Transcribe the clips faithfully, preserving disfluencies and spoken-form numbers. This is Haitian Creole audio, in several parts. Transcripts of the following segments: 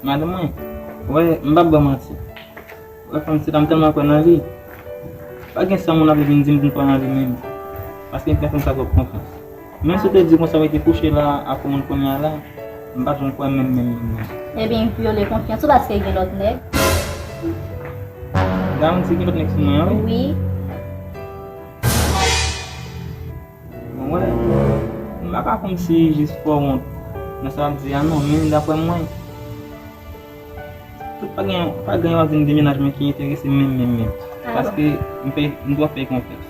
Madanm mwen, wè, m p ap ba w manti. Wè, fanm sila, m tèlman kwè nan li. Pa gen sa moun ap vin di m pou m kwè nan li menm. Paske m fè fanm sa twòp konfyans. Menm si w te di konsa w rete kouche la ak yon moun kounye a la, m p ap janm kwè menm, menm, menm, menm. Ebyen, vyole konfyans ou paske gen lòt nèg? Garanti gen lòt nèg sou mwen an, wi. Wi. Bon, wè, m pa ka kòmsi jis fè w wont nan sa w ap di a non, men daprè mwen, tout pa gen, pa gen yon di m de mennaj mwen ki enterese menm, menm, menm. Ah bon? Paske m fè, m twò fè konfyans.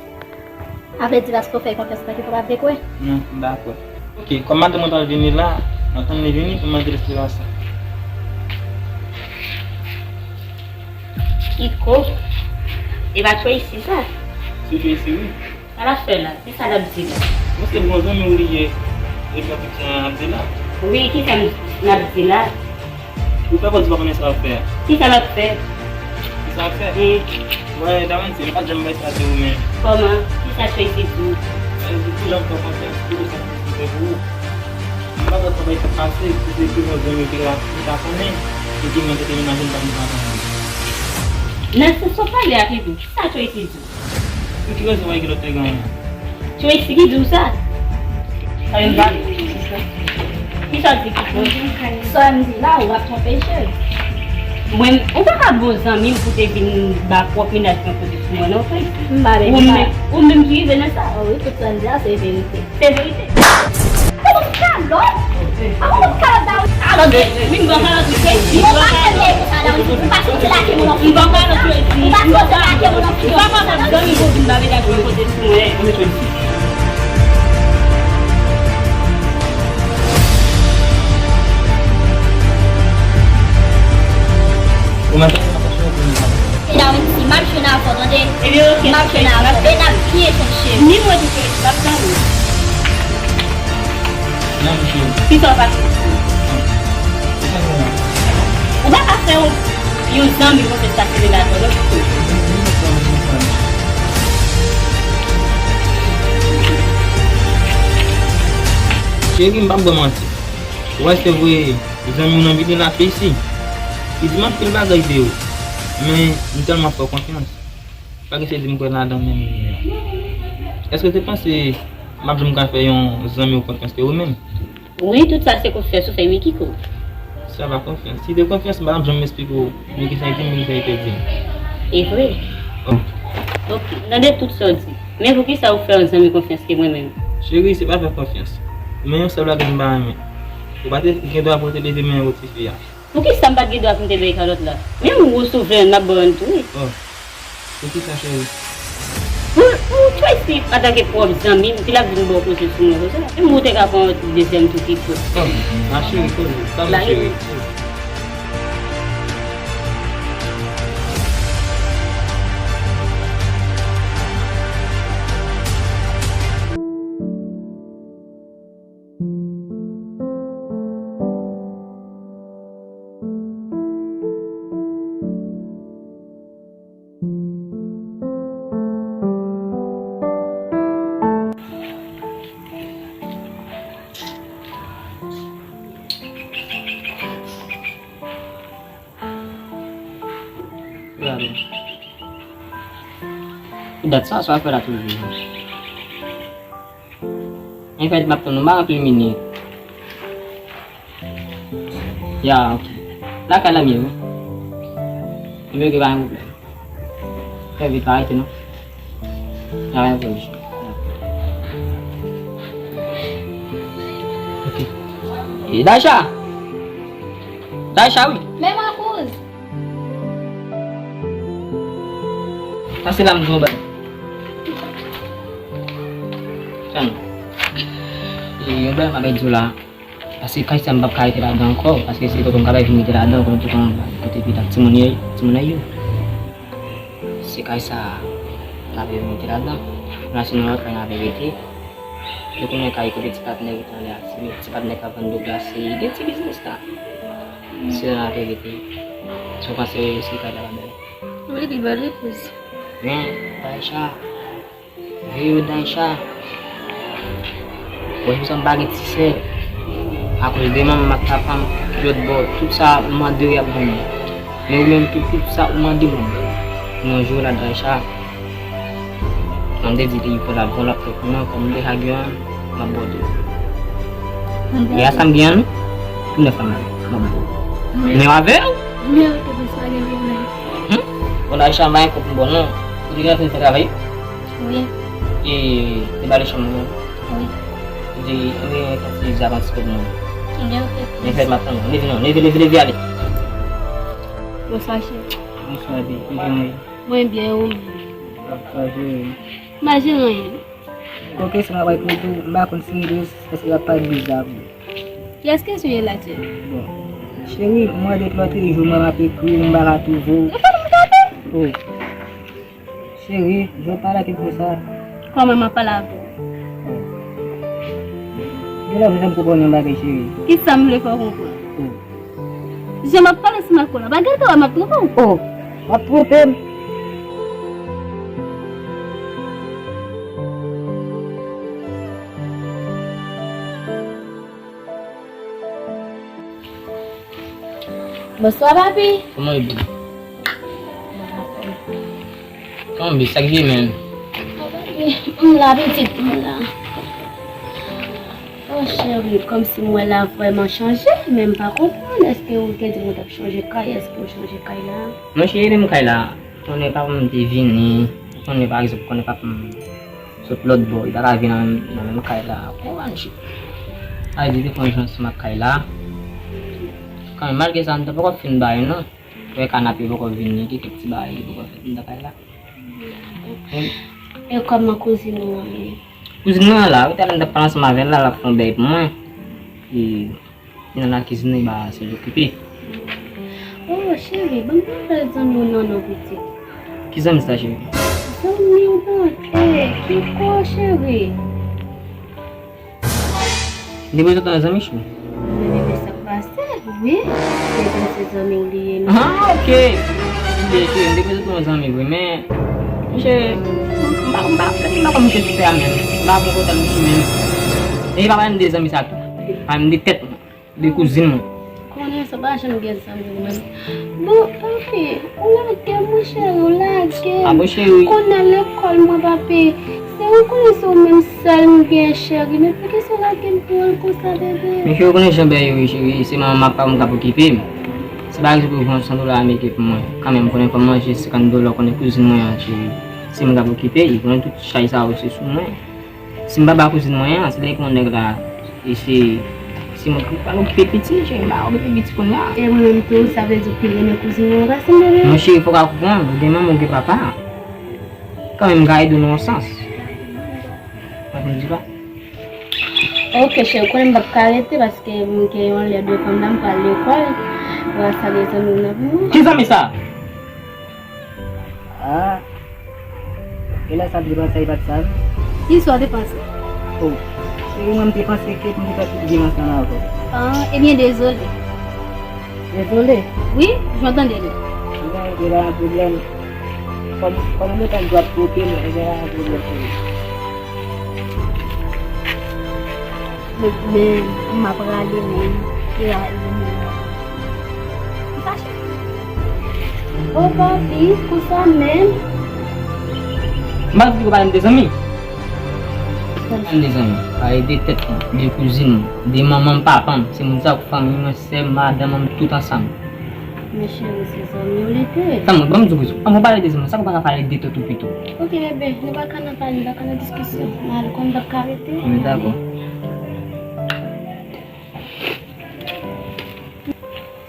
A vle di, paske w fè konfyans, sa ki fè w pa vle kwè? Non, m pa kwè. Ok, kòm madanm mwen pral vini la, m ap tann li vini pou m mande l si l pa sa. Kiko, e pa Tracy sa? Se Tracy, wi. Sa l ap fè la? Kisa l ap di la? Bon, se bon zanmi w li ye, epi an piti an ap di la. Wi, kisa n ap di la? Ou fè kòmsi w pa konnen sa w ap fè a. Kisa l ap fè? Kisa l ap fè? Wi. Mwen, Damanti, m pa t janm bay sa de ou, men. Kòman? Kisa Tracy di w? Li di pou jan m fè w konfyans, pou sa Tracy fè pou ou. M pa t ap bay sa pase, si se ke yon zanmi w te ka, ou ta konnen, e ke mwen te te menaje m pa t konn sa konnen. Nan sans w pale a, Kiko, kisa Tracy di w? Pou ki rezon w pa gen lòt nèg anyen? Tracy ki di w sa? Sa yo pa. Kisa w di ki fo? Sa m di la, w ap twonpe cheri. Mwen, ou pa ka bon zanmi m pou te vin ba pwòp mennaj mwen koze sou mwen, non, Tracy. M pa vle di sa. Ou menm, ou menm ki rive nan sa. Oh wi, tout sa m di a, se verite. Se verite. Ou kalòt! Ou kalòt, David! Kalòt, wi, m ban kalòt, wi, wi, m ban kalòt. Ou pa soti lage moun nan figi. M ban kalòt, wi, wi, m ban kalòt. Ou pa konn zanmi pou vin ba medam mwen koze sou mwen. Ou mèt David, si m ap jwenn avè w, tande. Ebyen, oke, m ap jwenn avè w. E n ap byen jwenn, cheri. Ni mwen tou, cheri, m ap tann ou. Nan, cheri. Kisa w pa fè? Ou pa ka fè yon, yon zanmi konfyans sa sere ladan, non? Cheri, m p ap ba w manti. Ou wè, se vre, zanmi w nan vini la, Tracy. Li di m anpil bagay de ou. Men, m tèlman fè w konfyans. Pa gen se di m kwè ladan menm. Èske w te panse m ap janm ka fè yon zanmi w konfyans ke ou menm? Wi, tout sa se konfyans ou fè m, wi, Kiko. Sa pa konfyans. Si te konfyans, m pa t ap janm esplike w ni kisa li di m, ni kisa li te di m. E vre. Oh. Ok, tande tout sa w di. Men poukisa ou fè yon zanmi konfyans ke mwen menm? Cheri, se pa fè konfyans. Men yon sèl bagay m pa renmen. Ou pa te gen dwa pou w te leve men yon lòt tifi a. Poukisa m pa t gen dwa pou m te bay kalòt la? Menm ou souvren m ap ba w tou, wi. Oh. Poukisa, cheri? Pou, pou Tracy, antanke pwòp zanmi m, ki l ap vin ba w koze sou mwen konsa? Menm ou te ka pran yon dezyèm tou ki pwòp. Oh, ma cheri, koze. Kalme, cheri. Pou dat sa, sa w ap fè la toujou? Anfèt, m ap tann ou, m pa anpil minit. Ya, ok. Lakay la m ye, wi. Ebyen, ok, pa gen pwoblèm. Fè vit, pa rete, non. Ya, pa gen pwoblèm. Ok. E, Daisha! Daisha, wi. Men, Marcos! Pase la, m di w yon bagay. Tann. E, yon bagay m ap di w la. Paske kay sa m p ap ka rete ladan ankò. Paske se tonton m k ap vin rete ladan. Ou konnen tonton m kote pitit ak timoun yo, timoun yo. Se kay sa m ap vin rete ladan. La, se nan lòt kay n ap rete. Yo konnen kay kote ti patnè rete anlè a. Se ti patnè k ap vann dlo glase. Gen ti biznis la. Se la verite. Sa w panse, si kay la pa bèl? Wi, li bèl, li plis. Men, Daisha. Vye yo, Daisha. Bon, se pou sa m pa gen ti sè. Akoz de manman m ak papa m, Lòt bò, tout sa m mande w y ap ban mwen. Men ou menm tou, tout sa ou mande mwen, nan jou la Daisha, m te di li fò l al pran lòt tèt mwen, kòm m te ka gen yon, m ap bòde. E a sa m gen an, tou nèf la m ap bòde. Men avè w? Men avè w, se pa gen pwoblèm. Hmm? Bon, Daisha, m pa gen kòb m ba w non. Ou te gen fin fè travay? Wi. E, te ba li chanm nan? Wi. Ou te, ou te gen kòb ti zavan ti kòb mwen? Gen, ok. Men fèt m ap tann ou. Leve non, leve, leve, leve, ale. Bonswa, cheri. Bonswa, baby. Kòman w ye? Mwen byen, ou menm? Sa va, cheri? M pa jere anyen. Gon kesyon m ap bay pou ou, m pa konn si m dwe, èske l ap parèt biza pou ou. Kiyès kesyon ye la, cheri? Bon. Cheri, m wè depi lòtrejou, mwen m ap ekri w, m pa ka twouve w. Ou pa konn m tape? Oh. Cheri, jan w pale ak m konsa. Kòman m ap pale avè w? Genlè w bezwen konprann yon bagay, cheri. Kisa m vle fè w konprann? Oh. Jan m ap pale sou Marco la, pa gentan wè m ap twonpe w? Oh, w ap twonpe m? Bonswa, papi. Kòman w ye, baby? Kòman w ye, sa k rive menm? M la, pitit, m la. Oh, cheri, kòmsi m wè la vrèman chanje, men m pa konprann. Èske ou te di nou t ap chanje kay? Èske ou chanje kay la? Monchè, e menm kay la. Konnen papa m te vini. Konnen, pa egzanp, konnen papa m sot lòt bò, li pa ka vin nan menm, nan menm kay la. Ou konprann, cheri? Sa vle di, te fè yon jan ansanm ak kay la. Kanmenm, malgre sa, nou te poko fin bay, non. Wè, kanape poko vini, gen kèk ti bagay ki poko fèt anndan kay la. E kòman kouzin ou an ye? Kouzin mwen an la, wi, talè m t ap pale ansanm avè l la, l ap fè yon bèy pou mwen. E Li nan lakizin li, ba se l okipe. Oh, cheri, ban m nouvèl zanmi w non, non, pitit. Ki zanmi sa, cheri? Zanmi w, tande, Kiko, cheri. Li te prezante w yon zanmi, cheri? Men, men, men sa k pase, wi. Li di m se zanmi w li ye, non. Ah, ok. Li di, cheri, m te prezante w yon zanmi, wi, men, monchè, m pa, m pa, m pa konn misye sou tè a menm. M pa bon kontan misye menm. E pa pale m de zanmi sa tou. Pale m de tèt mwen. De kouzin mwen. Konnen sa pa janm gen zanmi ou menm. Bon, papi, ou lage m, monchè, ou lage m. Ah bon, cheri. Konnen lekòl mwen, papi. Se ou konnen se ou menm sèl m gen, cheri. Men poukisa w lage m pou al konsa, bebe? Men cheri, ou konnen jan bagay yo ye, cheri. Se manman m ak papa m k ap okipe m. Si pa egzanp ou voye yon san dola ameriken pou mwen, kanmenm, konnen fò m manje senkant dola, konnen kouzin mwen an, cheri. Se mwen k ap okipe li, konnen tout chay sa yo se sou mwen. Si m pa ba kouzin mwen an, se lè pou yon nèg la, e se, se mwen ki pral okipe piti, cheri, m pa okipe piti kounye a. E mwen menm tou, sa vle di w pi renmen kouzin mwen pase m, bebe? Monchè, fò w ka konprann, ou gen manman, ou gen papa. Kanmenm, m ka ede w nan yon sans. Mwen konn di pa. Ok, cheri, konnen m p ap ka rete, paske m gen yon lè devan m la, m pral lekòl. Ou a salye zanmi w nan pou mwen. Ki zanmi sa? Ah. E lè sa m te panse li pa t sa, non? Kisa w te panse? Oh, cheri, mwen m te panse ke m te fè tout vi m ansanm avè w. Ah, ebyen, dezole. Dezole? Wi, jan w tande l. Ebyen, ebyen, pa gen pwoblèm. Kòm, kòm ou gentan di w ap twonpe m, ebyen, pa gen pwoblèm, cheri. Men, men, m ap rale, men, e rale, men. M fache. O papi, konsa menm? M pa di w pale m de zanmi. Pale m de zanmi. Pale de tèt mwen, de kouzin mwen, de manman m, papa m. Se moun sa yo k fanmi mwen, sè m, madanm mwen, tout ansanm. Men cheri, se zanmi w li te ye. Tann mwen, ban m di w, an mwen pale de zanmi, sa k ou pa ka pale de tèt ou pito? Ok, bebe, nou pa ka nan pale, nou pa ka nan diskisyon. M al, konn m p ap ka rete. Men dakò.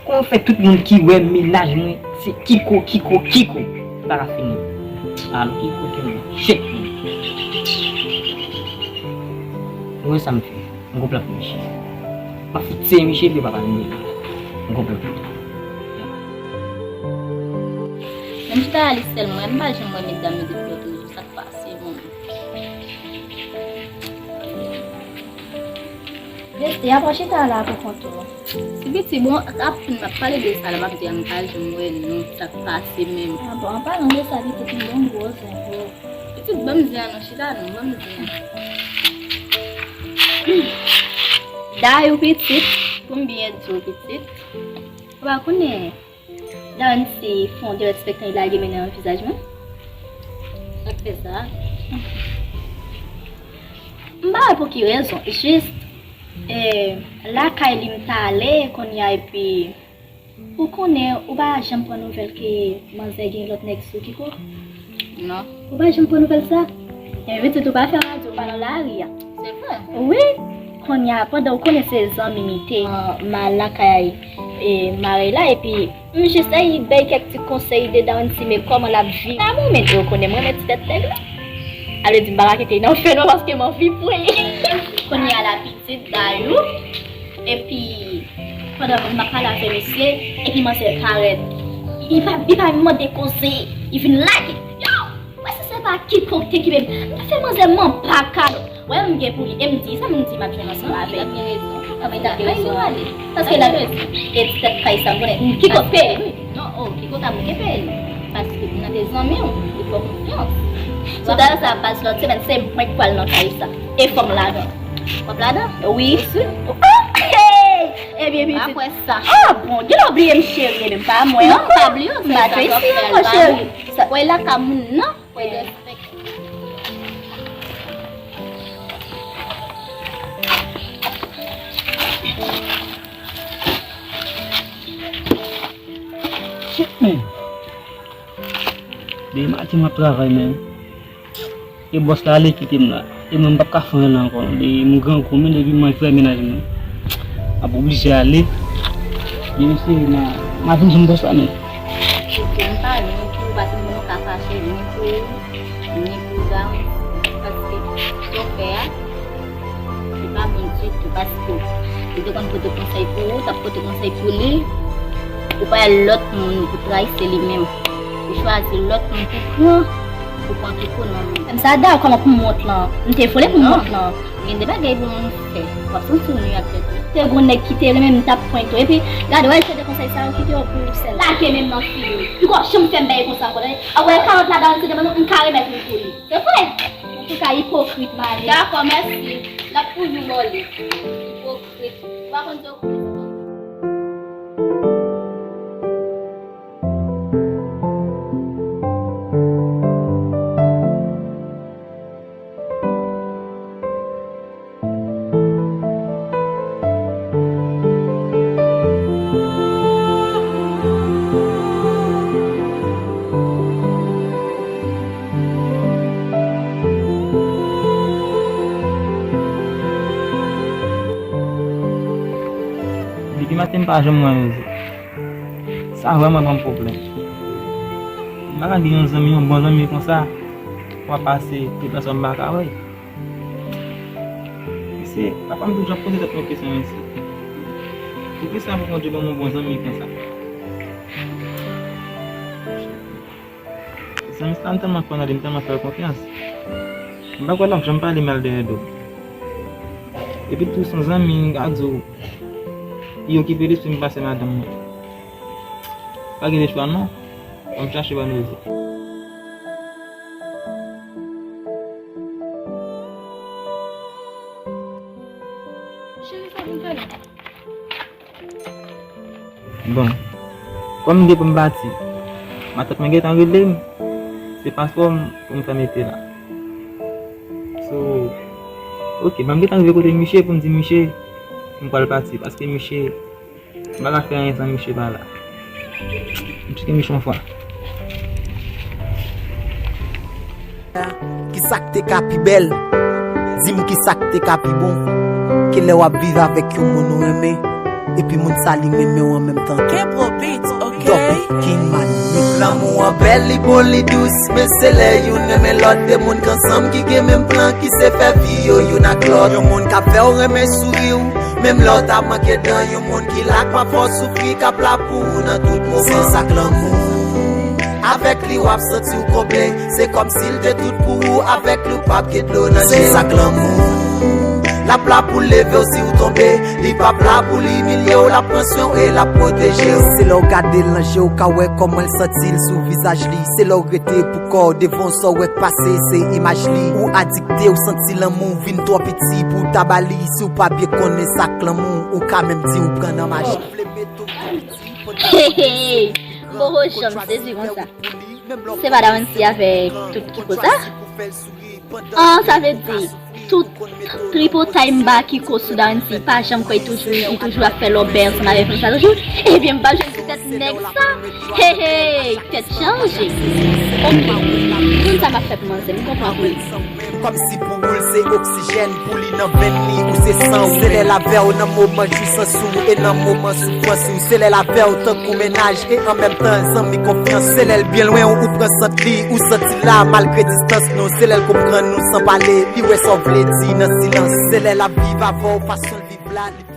Kòman fè tout moun ki wè mennaj mwen se Kiko, Kiko, Kiko? Li pa ka fini. Alo, Kiko te mwen jèt mwen. Ou wè sa m fè? M gon plan pou misye. M ap fout tiye misye epi yo pa pale m de li. M gon plan pou li. Menm chita la li sèl mwen, m pa janm wè medam yo depi lòt jou, sa k pase menm? Rete, apa w chita la pou kont ou? Ti piti, bon, ap fin m ap pale de sa la, m ap di a m pa janm wè non, sa k pase menm? Ah bon, an palan de sa, pitit, m gon gwo zen pou ou. Pitit, ban m zen an non, chita non, ban m zen an. Dayou pitit, pou m byen di w pitit, Ou pa konnen, Darren se fè yon derespektan li lage men nan vizaj mwen. Sa k fè sa? M pa wè pou ki rezon. Jis, eh, lakay li m t ale kounye a, epi ou konnen, ou pa janm pran nouvèl ke manzè gen lòt nèg sou Kiko? Non. Ou pa janm pran nouvèl sa? Enben pitit, ou pa fè radyo, ou pa nan lari a. Se vre? Wi. Kounye a, pandan ou konnen se zanmi m li te, m al lakay, e, marèy la, epi m jis ay bay kèk ti konsèy de Darren, si men kòman l ap viv. Damou, men ou konnen m renmen ti tèt nèg la. A vle di, m pa ka kite l nan fè non, paske m anvi pran li. Kounye a la, pitit, dayou. Epi, pandan m ap pale avè misye, epi manzè parèt. Li pa, li pa mande koze, li vin lage. Yo! Wè si se pa kikòk te kipe m. M ta fè manzè manpaka. Wè m gen pou li. E m di, sa m di m ap jwenn ansanm avè l. Li ta gen rezon. Li ta gen rezon ale. Paske l ap gen ti tèt kay sa, m konnen. Kikòk peye l, wi. Non, oh, kikòk ap gen peye l. Paske moun nan te zanmi w, li fè w konfyans. Sou dayè sa, baz lòt semèn, se mwen k pral nan kay sa. E fò m ladan. W ap ladan? Wi. Ou si? Ah, hey! Ebyen, pitit. Apre sa. Ah, bon, gen lè w bliye m cheri, ebyen, pa mwen ankò. Non, m pa bliye w, se sa k ap fè l pa bon. Wè, la ka moun nan. Wè, respè. Shit, man. Depi maten m ap travay, man. E bòs la ale kite m la. E mwen m p ap ka fè anyen la ankò. Depi m grangou, men depi mwen fè mennaj mwen. M ap oblije ale. Demen se ma, ma vin jwenn bòs la, men. Pitit, m pa ni pou ou, paske m pa ka fache ni pou ou, ni pou Darren, paske sa w fè a, se pa bon ditou, paske li te konn pote konsèy pou ou, t ap pote konsèy pou li, ou pa al lòt moun pou trayi, se li menm. Ou chwazi lòt moun pou pran, pou pran Kiko nan men. Menm sa, dayè, kòman pou m wont lan? M te vole pou m wont lan. Gen de bagay pou moun fè. W ap santi w ni ak tèt ou. Te gon nèg ki te renmen m t ap pran tou. Epi, gade, wè, se de konsèy sa yo ki te yo pou sèl. Lage men m nan figi w. Piko janm fè m bay konsa ankò, tande? A wè, karant la, Darren, se demann ou, m ka remèt ou pou li. Se vre? Antouka, ipokrit, male. Dakò, mèsi. L ap toujou vòlè. Ipokrit. Ou pa konn se ipokrit. Depi maten m pa janm wè Jose. Sa vrèman ban m pwoblèm. M pa ka gen yon zanmi, yon bon zanmi konsa, w ap pase tout lè sa m pa ka wè. Mesye, papa m toujou ap poze tèt mwen kesyon, mesye. Poukisa pou Bondye ban m yon bon zanmi konsa? Zanmi sa, m tèlman kwè nan li, m tèlman fè l konfyans. M pa kwè l ap janm pale mal dèyè do m. Epi tou, se yon zanmi, m ka di w, li okipe lespri m pase madanm mwen. Pa gen lespwa non. Fò m chache wè Noze. Cheri, sa vin fè la? Bon, kòm m gen pou m pati, matant mwen gentan rele m. Se paspò m pou m fè mete la. So, ok, ban m gentan rive kote miche pou m di miche m pral pati, paske miche M pa ka fè anyen san miche pa la. M cheke miche yon fwa. Kisa k te ka pi bèl? Di m kisa k te ka pi bon? Ke lè w ap viv avèk yon moun ou renmen, epi moun sa li renmen w an menm tan tou. Kebro Beats, ok? Top King Manik. Lanmou an bèl, li bon, li dous, men se lè youn renmen lòt, de moun k ansanm ki gen menm plan, ki se fè vi yo youn ak lòt. Yon moun k ap fè w renmen souri w, menm lè w ta manke dan, yon moun ki la k pa fè w soufri, k ap la pou ou nan tout moman. Se sa k lanmou. Avèk li w ap santi w konble. Se kòmsi l te tout pou ou. Avèk li w p ap gen dlo nan je. Se sa k lanmou. L ap la pou l leve w si w tonbe. Li p ap la pou l imilye w. L ap pran swen w e l ap pwoteje w. Se lè w gade l nan je w ka wè kòman l santi l sou vizaj li. Se lè w rete pou kò w devan w sa w wè k pase se imaj li. Ou adikte, w santi lanmou vin twò piti pou w ta ba li. Si w pa byen konnen sa k lanmou, ou ka menm di w pran nan maji. Vle mete w tou piti, fò Hey, hey, hey. Poko janm sezi konsa. Se pa Darency avèk tout ki koza? An, sa vle di, tout tripotay m ba ki ko sou Darency, pa janm kwè li toujou, li toujou ap fè lòbèy ansanm avèk fanm sa toujou. Ebyen, m pa jwenn ti tèt nèg sa. Hey, hey, tèt chanje. Ok. Konn sa m ap fè pou manzè, m konpran pou li. Kòmsi pou ou l se oksijèn, pou li nan venn li ou se san ou. Se lè l avè w nan moman jwisans ou e nan moman soufrans ou. Se lè l avè w tankou mennaj e an menm tan zanmi konfyans. Se lè l byen lwen ou pran sant li, ou santi l la malgre distans nou. Se lè l konprann nou san pale, li wè sa w vle di nan silans. Se lè l ap viv avè w fason l viv la, li